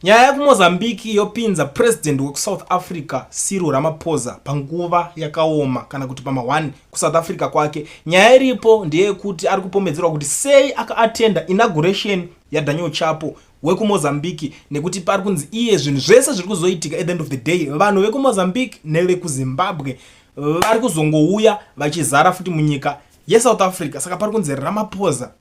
Nyaya yekuMozambique yopinza President wekuSouth Africa Cyril Ramaphosa panguva yakaoma kana kuti pama1 kuSouth Africa kwake. Nyaya iripo ndeyekuti ari kupomedzerwa kuti sei akaatenda inauguration yaDaniel Chapo wekuMozambique, nekuti pari kunzi iye zvinhu zvese zviri kuzoitika, at the end of the day vanhu vekuMozambique nevekuZimbabwe vari kuzongouya vachizara futi munyika yeSouth Africa. Saka pari kunzi Ramaphosa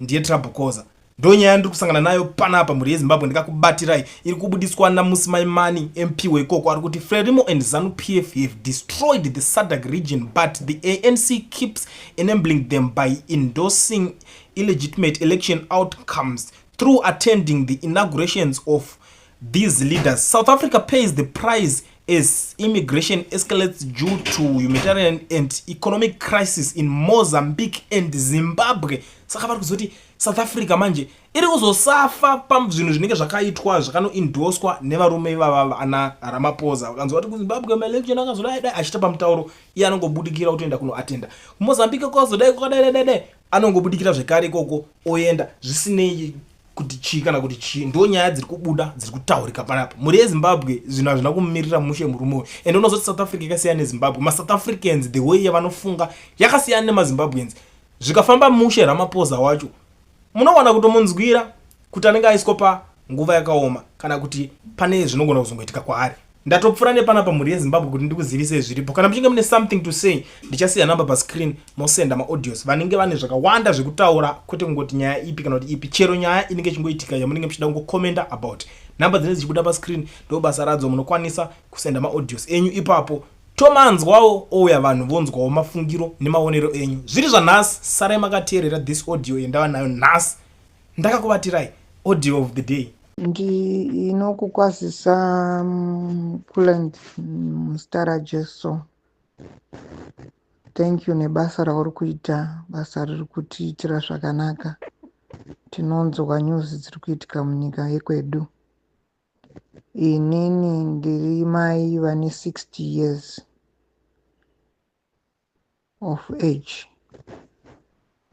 ndiye trouble causer. Ndo nyaya ndiri kusangana nayo panapa, mhuri yeZimbabwe. Ndikakubatirai iri kubudiswa naMmusi Maimane, MP weikoko. Ari kuti Frelimo and ZANU PF have destroyed the SADC region, but the ANC keeps enabling them by endorsing illegitimate election outcomes through attending the inaugurations of these leaders. South Africa pays the price as immigration escalates due to humanitarian and economic crisis in Mozambique and Zimbabwe. Saka vari kuzoti South Africa manje iri kuzosafa pazvinhu zvinenge zvakaitwa, zvakanoendoswa nevarume ivava ana Ramaphosa. Vakanzwa kuti kuZimbabwe maelection akazodai dai, achiita pamutauro, iye anongobudikira kutoenda kunoatenda. KuMozambique kwazodai kwakadai dai dai, anongobudikira zvekare ikoko oenda, zvisinei kuti chii kana kuti chii. Ndo nyaya dziri kubuda, dziri kutaurika panapa, mhuri yeZimbabwe. Zvinhu hazvina kumirira mushe murume uyu. Ende unozoti South Africa yakasiyana neZimbabwe. MaSouth Africans, the way yavanofunga yakasiyana nemaZimbabweans. Zvikafamba mushe, Ramaphosa wacho munowana kutomunzwira kuti anenge aiswa panguva yakaoma kana kuti pane zvinogona kuzongoitika kwaari. Ndatopfuura nepanapa, mhuri yeZimbabwe, kuti ndikuzivisei zviripo. Kana muchinge mune something to say, ndichasiya namba pascreen, mosenda maaudios. Vanenge vane zvakawanda zvekutaura, kwete kungoti nyaya ipi kana kuti ipi, chero nyaya inenge ichingoitika yamunenge muchida kungokomenda about, namba dzinenge dzichibuda pascreen ndo basa radzo. Munokwanisa kusenda maaudios enyu ipapo, tomanzwawo, ouya vanhu vonzwawo mafungiro nemaonero enyu. Zviri zvanhasi, sarai makateerera this audio yandava nayo nhasi. Ndakakuvatirai audio of the day. Ndinokukwazisa Kulent muzita raJesu. Thank you nebasa rauri kuita, basa riri kutiitira zvakanaka. Tinonzwa news dziri kuitika munyika yekwedu. Inini ndiri mai vane 60 years of age.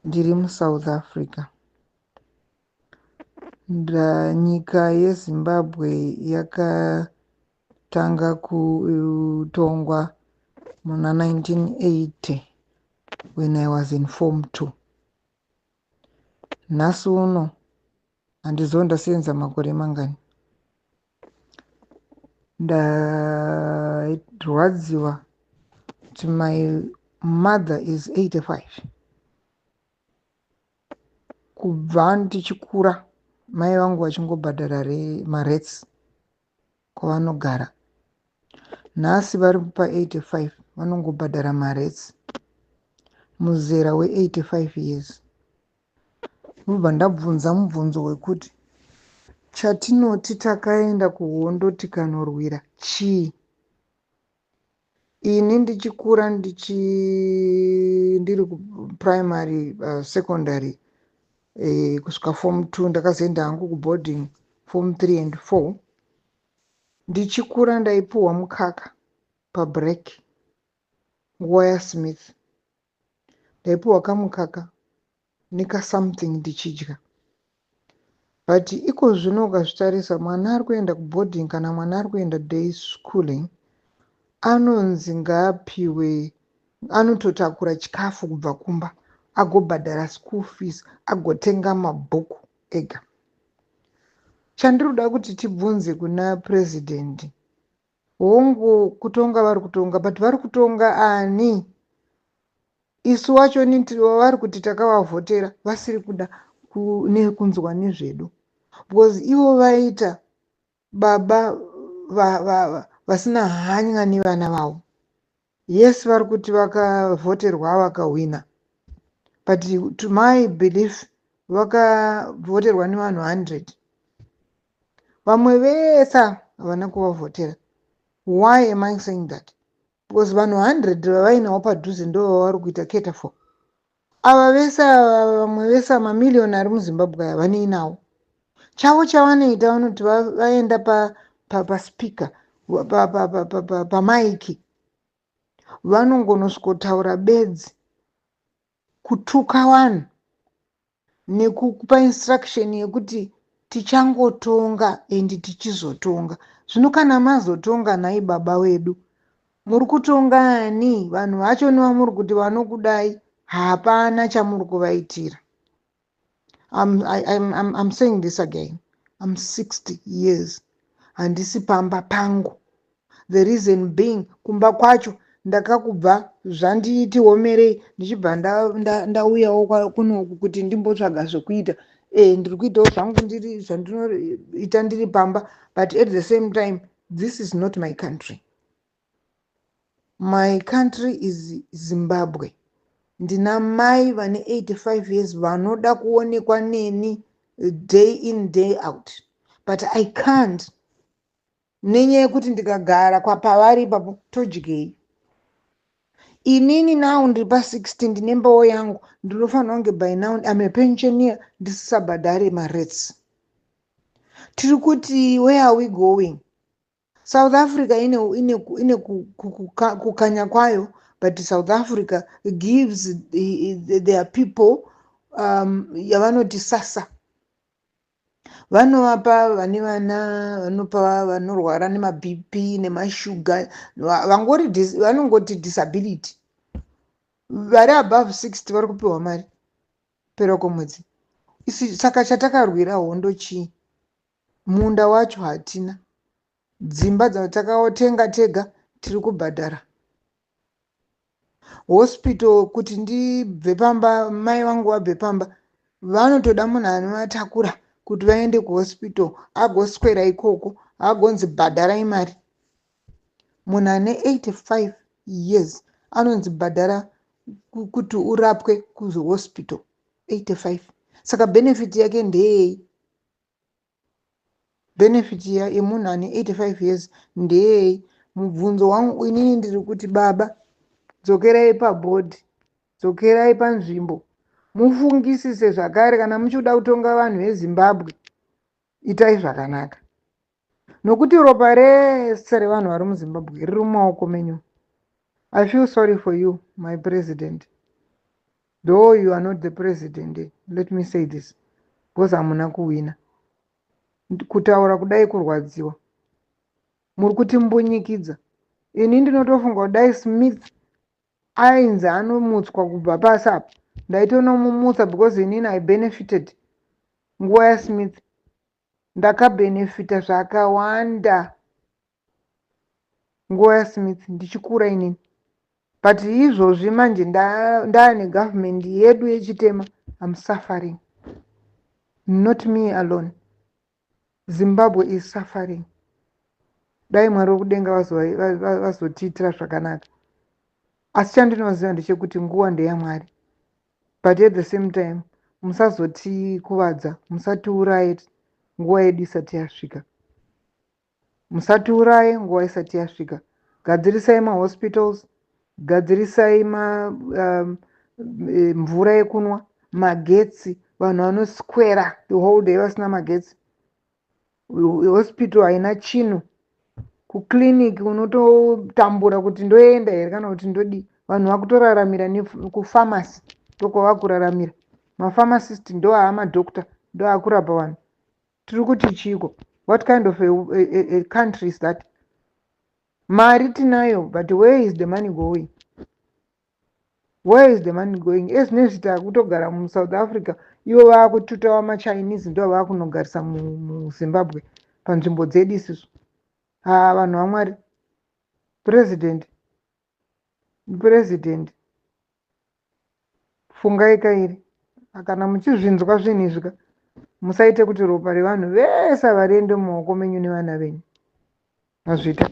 Ndiri muSouth Africa. Nyika yeZimbabwe yakatanga kutongwa muna 1980 when I was in form 2. Nhasi uno handizivi ndasenza makore mangani. Ndarwadziwa kuti my mother is 85. Kubva ndichikura, mai vangu vachingobhadhara marates kwavanogara. Nhasi vari pa85, vanongobhadhara marates muzera we85 years. Ndobva ndabvunza mubvunzo wekuti chatinoti takaenda kuhondo tikanorwira chii? Ini ndichikura, ndiri kuprimary, secondary, kusvika form 2, ndakazoenda hangu kuboarding form 3 and 4. Ndichikura ndaipuhwa mukaka pabreak nguva yaSmith. Ndaipuhwa kamukaka nekasomething ndichidya. But iko zvino ukazvitarisa, mwana ari kuenda kuboarding kana mwana ari kuenda day schooling anonzi ngaapiwe, anototakura chikafu kubva kumba, agobhadhara school fees, agotenga mabhuku ega. Chandiri kuda kuti tibvunze kuna purezidendi, hongu kutonga vari kutonga, but vari kutonga ani? Isu wacho vari kuti takavavhotera, vasiri kuda nekunzwa nezvedu, because ivo vaita baba vasina hanya nevana vavo. Yes, vari kuti vakavhoterwa vakahwina, but to my belief vakavhoterwa nevanhu 100, vamwe vese havana kuvavhotera. Why am I saying that? Because vanhu 100 vavainawo padhuze ndo vavari kuita cater for. Ava vese ava, vamwe vese, mamiliyoni ari muZimbabwe aya, vanei nawo? Chavo chavanoita, vanoti vaenda paspeaker, pamaiki, vanongonosvikotaura bedzi kutuka vanhu nekupa instruction yekuti Tichangotonga and tichizotonga. Zvino kana mazotonga nhai baba vedu, muri kutonga ani? Vanhu vacho nevamuri kuti vanokudai hapana chamuri kuvaitira. I'm saying this again. I'm 60 years. Handisi pamba pangu. The reason being, kumba kwacho ndakakubva zvanditi omerei, ndichibva ndauyawo kunoku kuti ndimbotsvaga zvekuita. Ndiri kuitawo zvangu ndiri zvandinoita ndiri pamba, but at the same time this is not my country. My country is Zimbabwe. Ndina mai vane 85 years vanoda kuonekwa neni day in, day out, but I can't nenyaya yekuti ndikagara pavari ipapo todyei? Inini now ndiri pa60, ndine mbawo yangu, ndinofanira kunge by now am a pensioner, ndisisabhadhare marates. Tiri kuti where are we going? South Africa ine kukanya kwayo, but South Africa gives their people yavanoti SASSA. Vanovapa vane vana, vanopa vanorwara nemaBP nemashuga, vangori vanongoti disability. Vari above 60 vari kupiwa mari pera kwemwedzi. Saka chatakarwira hondo chii? Munda wacho hatina, dzimba dzatakatenga tega tiri kubhadhara, hospital kuti ndibve pamba, mai vangu vabve pamba, vanotoda munhu anovatakura kuti vaende kuhospital, agoswera ikoko, agonzi bhadharai mari. Munhu ane 85 years anonzi bhadhara kuti urapwe kuhospital, 85. Saka benefit yake ndeyei? Benefit yemunhu ane 85 years ndeyei? Mubvunzo wangu inini ndiri kuti, baba, dzokerai pabhodhi, dzokerai panzvimbo, mufungisise zvakare. Kana muchida kutonga vanhu veZimbabwe, itai zvakanaka, nokuti ropa rese revanhu vari muZimbabwe riri mumaoko menyu. I feel sorry for you, my president, though you are not the president. Let me say this because hamuna kuwina. Kutaura kudai kurwadziwa, muri kutimbunyikidza. Ini ndinotofunga kudai Smith ainzi anomutswa kubva pasi apa, ndaitonomumutsa, because inini I benefited nguva yaSmith. Ndakabhenefita zvakawanda nguva yaSmith ndichikura inini, but izvozvi manje ndaane government yedu yechitema, am suffering. Not me alone, Zimbabwe is suffering. Dai Mwari wekudenga vazotiitira zvakanaka. Asi chandinoziva ndechekuti nguva ndeyamwari, but at the same time musazotikuvadza, musatiuraye nguva yedu isati yasvika. Musatiuraye nguva isati yasvika. Gadzirisai mahospitals, gadzirisai mvura yekunwa, magetsi. Vanhu vanoswera the whole day vasina magetsi. Hospital haina chinhu, kuclinic unototambura kuti ndoenda here kana kuti ndodii. Vanhu vakutoraramira kufamasi, ndokwavakuraramira. Mapharmacist ndo aamadoctor, ndo akurapa vanhu. Tiri kuti chiko? What kind of a country is that? Mari tinayo, but where is the money going? Where is the money going? Ezvinezvi takutogara muSouth Africa, ivo vaakututawa maChinese, ndo vaakunogarisa muZimbabwe panzvimbo dzedu isusu. Ha, vanhu vaMwari, president, president, fungai kairi kana muchizvinzwa zvinhu izvi ka. Musaite kuti ropa revanhu vese variende mumaoko menyu nevana venyu. Mazvita.